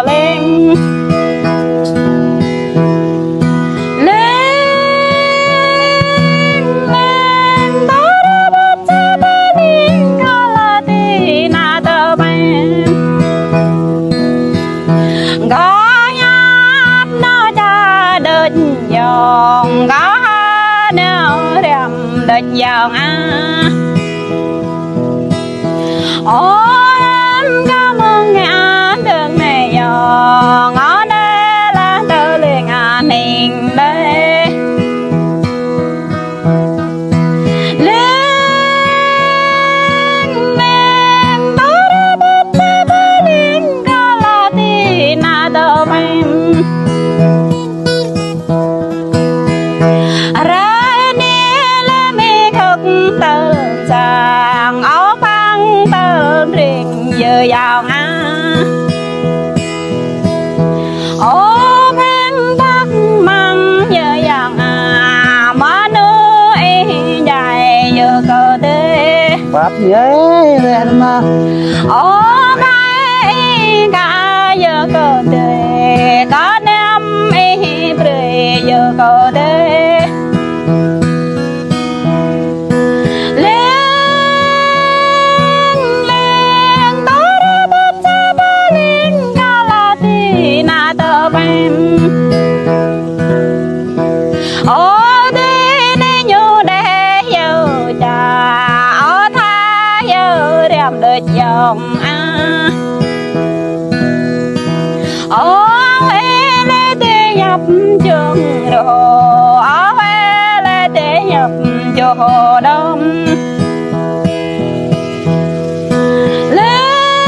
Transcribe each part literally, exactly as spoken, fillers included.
Leng. Leng, leng, tơrơbut sa bơling kơ lă ti nă tơpem. Gơñu hiăp nao čă đôč yŏng, gơñu nao răm đôč yŏng ah. Ơ em gơmơi ngă dơ̆ng ne yŏng, ơ ne lah tơleng aning đeh. Leng, leng, tơrơbut sa bơling kơ lă ti nă tơpem. Hrơi anai lĕ mơ̆ng khŏk tơl sang, ơ păng tơl ring yơ yŏng ah. Ơ păng păk măng yơ yŏng ah, mơnuih ih djai yơ kơ dêh. Păk yơ, yơ mă. Ơ mă ih ka yơ kơ dêh, kơ năm ih brơi yơ kơ dêh. Leng, leng, tơrơbut sa bơling kơ lă ti nă tơpem. Ơ dêh ne ñu đeh yơ čă, ơ tha yơ răm đôč yŏng ah. Ơ huê lĕ dêh hiăp jơ̆ng rô, ơ huê lĕ dêh hiăp jơ̆ng đŏm. Leng,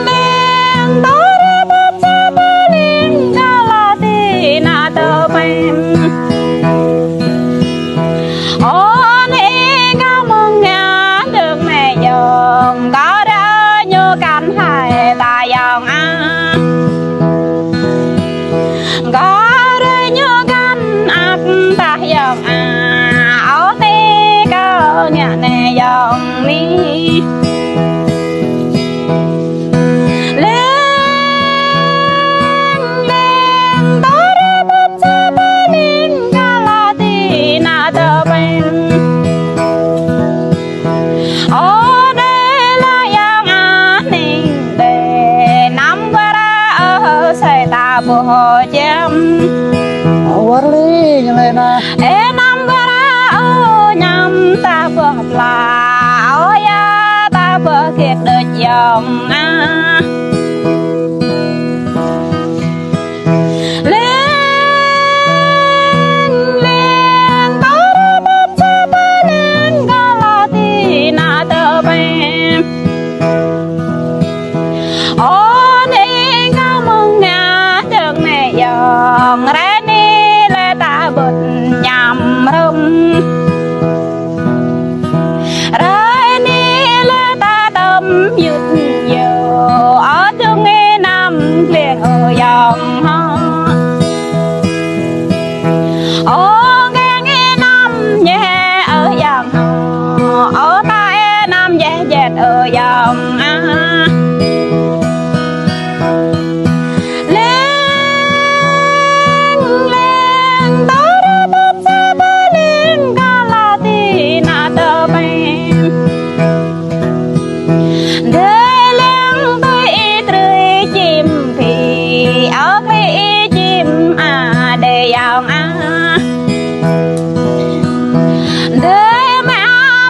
leng, tơrơbut sa bơling kơ lă ti nă tơpem. Ơ ne gơmơi ngă dơ̆ng ne yŏng, gơñu kăn hai ta yŏng ah. Gơñu kăn ăp ta yŏng ah, ơ ne gơñu ngă ne yŏng ni. Leng, leng, tơrơbut sa bơling kơ lă ti nă tơpem. Ơ ne lah yŏng aning đeh, năm wơr ơ sĕ ta ƀuh čem. Wơr lĕ ñu lĕ nă. Ơ năm wơr ơ ñăm ta ƀuh pla, ơ yă ta ƀuh kiet đôč yŏng ah. Leng, leng, tơrơbut sa bơling kơ lă ti nă tơpem. Ơ ne gơmơi ngă dơ̆ng ne yŏng, hrơi anai lĕ ta ƀuh ñăm hrŏm. Hrơi anai lĕ ta tơm yŭt yơ, ơ dơ̆ng ih năm gleng ơ yŏng hŏ. Ơ gleng ih năm ñe ơ yŏng hŏ, ơ ta ih năm ñe jet ơ yŏng ah. Leng, leng, tơrơbut sa bơling kơ lă ti nă tơpem. Dêh leng tui ih trơi čim phi, ơ kơ ih čim a đe yŏng ah. Dêh mă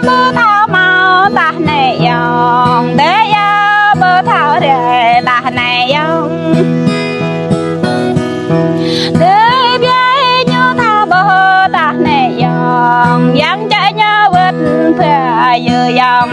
ƀu thâo mâo tah ne yŏng, dêh yă ƀu thâo rai tah ne yŏng. Dêh biă ñu thâo ƀuh tah ne yŏng, yang čă ñu wơ̆t ba yơ yŏng